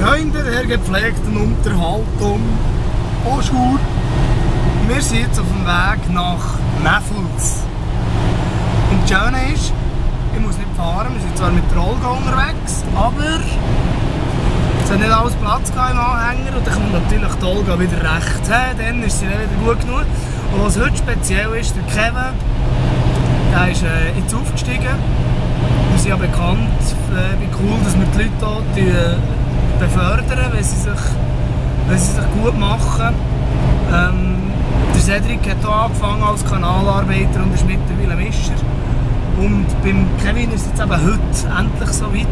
Freunde der gepflegten Unterhaltung, bonjour. Wir sind jetzt auf dem Weg nach Näffels. Und das Schöne ist, ich muss nicht fahren, wir sind zwar mit der Olga unterwegs, aber es hat nicht alles Platz im Anhänger und dann kommt natürlich die Olga wieder recht. Dann ist sie wieder gut genug. Und was heute speziell ist, der Kevin, der ist jetzt aufgestiegen. Wir sind ja bekannt, wie cool, dass wir die Leute hier befördern, wenn sie sich gut machen. Der Cedric hat hier angefangen als Kanalarbeiter und ist mittlerweile Mischer. Und beim Kevin ist es jetzt eben heute endlich so weit.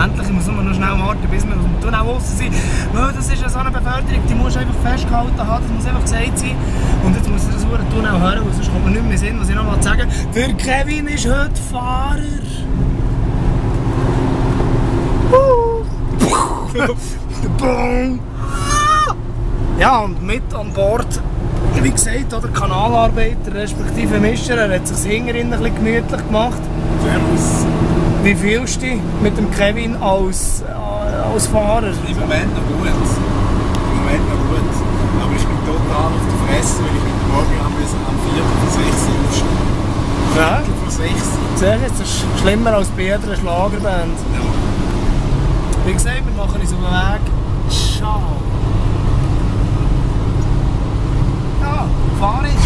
Endlich, ich muss nur noch schnell warten, bis wir aus dem Tunnel raus sind. Weil das ist ja so eine Beförderung, die muss einfach festgehalten haben, das muss einfach gesagt sein. Und jetzt muss ich das Tunnel hören, weil sonst kommt mir nicht mehr in den Sinn, was ich noch mal sagen. Der Kevin ist heute Fahrer. Ja, und mit an Bord, wie gesagt, der Kanalarbeiter respektive Mischer, er hat sich das Hinteren ein bisschen gemütlich gemacht. Servus. Wie fühlst du dich mit dem Kevin als Fahrer? Im Moment noch gut. Aber ich bin total auf der Fresse, weil ich heute Morgen am 4 vor 6 Uhr aufstehen. Ja? Vor 6 Uhr. Sehr, das ist schlimmer als bei jeder Schlagerband. Ja. Wie gesagt, wir machen uns auf den Weg. Ciao. Ja, fahr jetzt.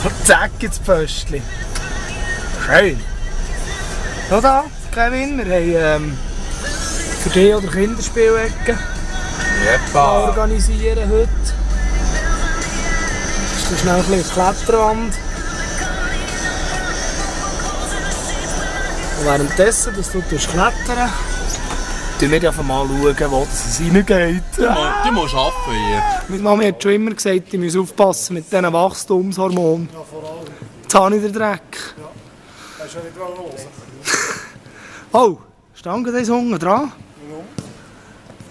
Und zack, jetzt Pöstchen. Schön. So da, Kevin, wir haben für dich oder Kinderspielecken organisieren heute. Das ist schnell ein bisschen Kletterwand. Und währenddessen, dass du klettern, schauen wir einfach mal, wo es reingeht. Du musst arbeiten hier. Meine Mami hat schon immer gesagt, ich muss aufpassen mit diesen Wachstumshormonen. Ja, vor allem. Jetzt habe ich den Dreck. Ja. Das ist ja nicht los. Oh, stand da unten dran? Warum?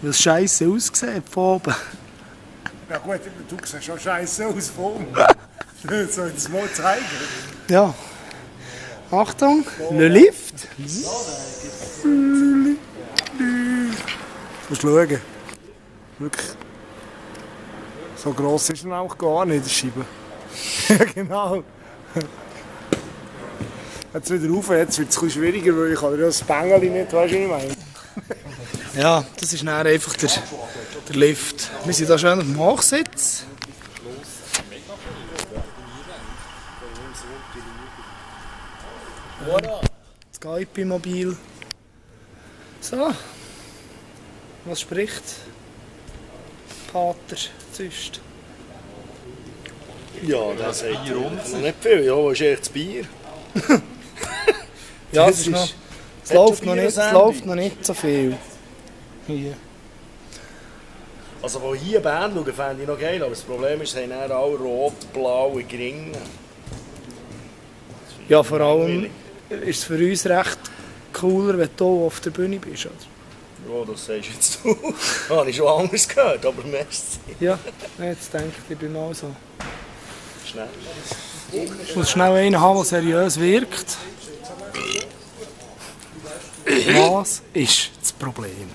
Weil es scheisse aussieht von oben. Ja gut, du siehst schon scheiße aus von oben. Soll ich das mal zeigen? Ja. Achtung, le Lift. Du musst schauen. Wirklich. So gross ist er auch gar nicht, die Scheibe. Ja, genau. Jetzt wieder rauf, jetzt wird es ein bisschen schwieriger, weil ich ja das Bängeli nicht, weißt du, wie ich meine? Ja, das ist dann einfach der Lift. Wir sind hier schön auf dem Hochsitz. Skype-Mobil. So. Was spricht Pater Züst? Ja, das sagt ja nicht viel. Ja, was ist echt das Bier? Ja, es läuft noch nicht so viel. Hier. Also, wo hier Bern schauen, fände ich noch geil, aber das Problem ist, sie haben dann alle rot-blaue Gringe. Ja, vor allem ist es für uns recht cooler, wenn du hier auf der Bühne bist. Oder? Ja, das sagst jetzt du. Das habe ich schon anders gehört, aber merci. Ja, jetzt denke ich, ich bin mal so. Schnell. Ich muss schnell einen haben, der seriös wirkt. Was ist das Problem?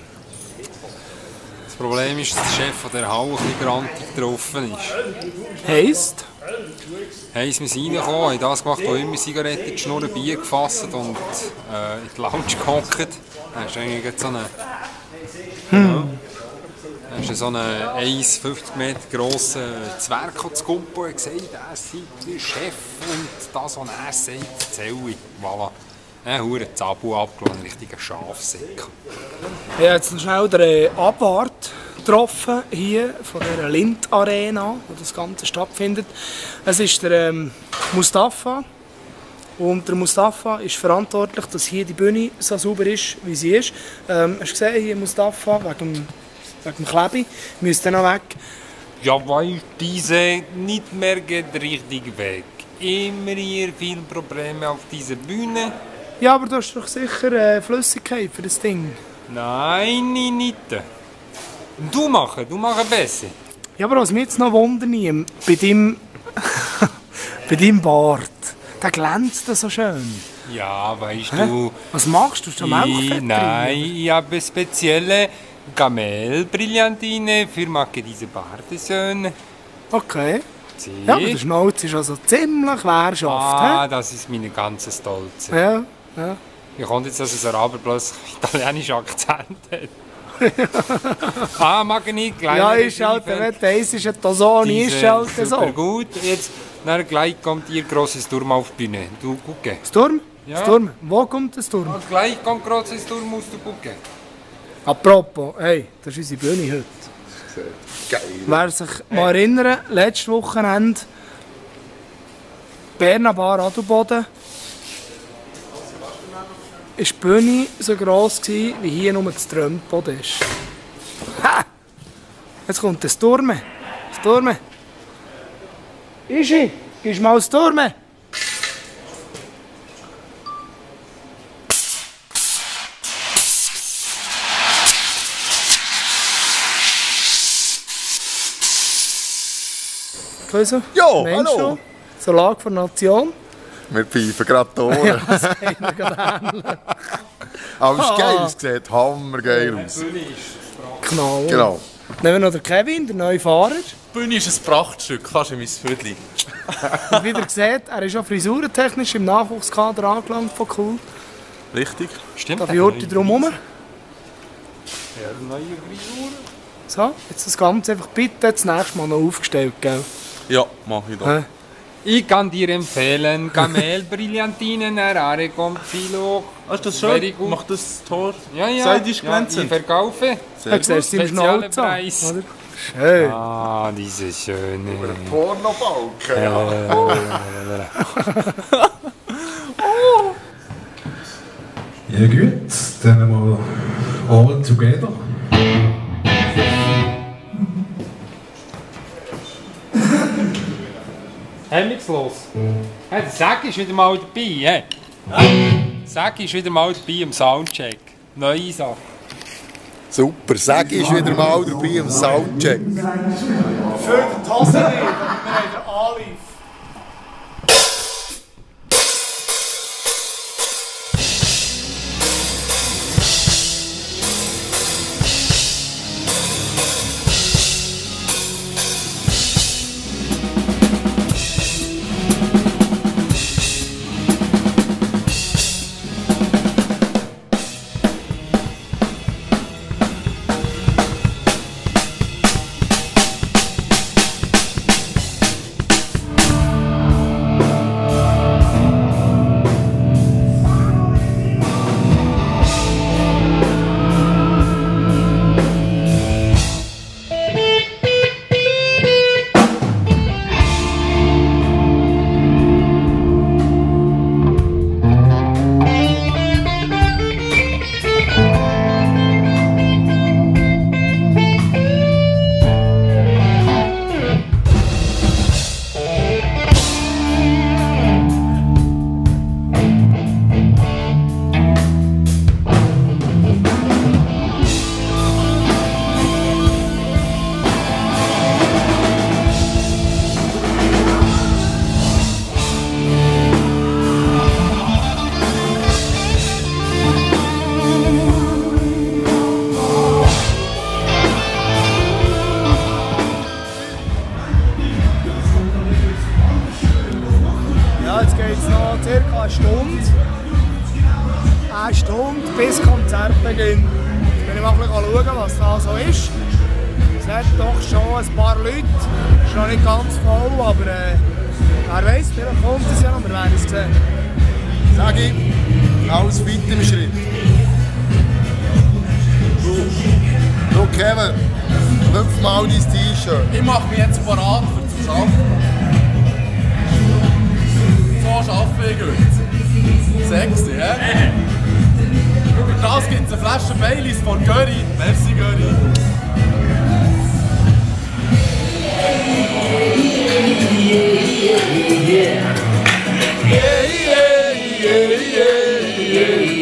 Das Problem ist, dass der Chef von der Halle ein bisschen grantig getroffen ist. Heisst? Wir sind reingekommen, haben das gemacht, wo immer Zigaretten, die Schnurren, Bier gefasst und in die Lounge gehockt. Da ist eigentlich so eine... Da ist so ein 1,50 Meter grosser Zwerg zu Kumpo und gesagt, er sei der Chef und das, was er sagt, erzähle ich. Voilà. Ein verdammter Zabu abgelassen, ein richtiger Schafsäck. Ich habe jetzt noch schnell den Abwart getroffen, hier von der Lind Arena, wo das Ganze stattfindet. Es ist der Mustafa, Und der Mustafa ist verantwortlich, dass hier die Bühne so sauber ist, wie sie ist. Hast du gesehen, hier Mustafa, wegen dem Klebi, müsste noch weg. Ja, weil diese nicht mehr geht richtig weg. Immer hier viele Probleme auf dieser Bühne. Ja, aber du hast doch sicher Flüssigkeit für das Ding. Nein, nicht. Du machen besser. Ja, aber was mich jetzt noch wundert, bei deinem Bart, der glänzt so schön. Ja, weißt du... Was machst du? Hast du Melkfett Nein, drin? ich habe spezielle Kamelbrillantine für machen diese Barte Okay. Siehst? Ja, aber der Schnauz ist also ziemlich wehrhaft. Das ist meine ganze Stolze. Ja, ja. Ich konnte jetzt, dass es aber bloß italienischen Akzent hat. Mag ich nicht, gleich. Ja, ist halt, wenn du ist ein Tosoni, ist halt Super so. gut. Jetzt, dann gleich kommt ihr grosses Turm auf die Bühne. Du gucken. Sturm? Ja. Sturm? Wo kommt der Sturm? Gleich kommt grosses Turm, musst du gucken. Apropos, hey, das ist unsere Bühne heute. Geil. Wer sich mal erinnern, letztes Wochenende Berner Bar Adelboden, war die Bühne so gross gewesen, wie hier nur das Trömpboden ist. Ha! Jetzt kommt der Sturm. Sturm. Ischi, gibst du mal Sturm? Also, Ja, Mensch, hallo. so Lage der Nation. Wir pfeifen gerade die Ohren. Aber es ist geil, es sieht hammergeil aus. Knall. Genau. Nehmen wir noch den Kevin, der neue Fahrer. Die Bühne ist ein Prachtstück, fast in mein Viertel. Und wie ihr seht, er ist auch frisurentechnisch im Nachwuchskader angelangt von Cool. Richtig? Stimmt. Da Jurti drumherum. Ja, neue Frisur. So, jetzt das Ganze einfach bitte das nächste Mal noch aufgestellt, gell? Ja, mach ich da. Hä? Ich kann dir empfehlen, Kamelbrillantinen, Arare kommt viel hoch. Ist das Very schön? good. Macht das Tor? Ja. Seid ihr Ich glänzend? verkaufe. Du siehst im Spezielle Schnauze an, Preis. oder? Schön. Diese schöne. Pornobalken, ja. Ja gut, dann mal all together. Hemmungslos. Hey, der Sack ist wieder mal dabei. Hey. Sack ist wieder mal dabei im Soundcheck. Neue Sache. Super, Sagi ist wieder mal dabei im Soundcheck. Für die Tasse nicht, aber wir haben den Anlief. Eine Stunde bis Konzertbeginn. Jetzt bin ich mal schauen, was da so ist. Es hat doch schon ein paar Leute. Es ist noch nicht ganz voll, aber wer weiß, vielleicht kommt es ja noch, wir werden es sehen. Sagi, alles fit im Schritt. Du Kevin, knüpf mal dein T-Shirt. Ich mache mich jetzt parat für das Arbeiten. So arbeite ich heute. Sexy, hä? Für das gibt es eine Flasche Baileys von Göri. Merci, Göri. Yeah, yeah, yeah, yeah, yeah.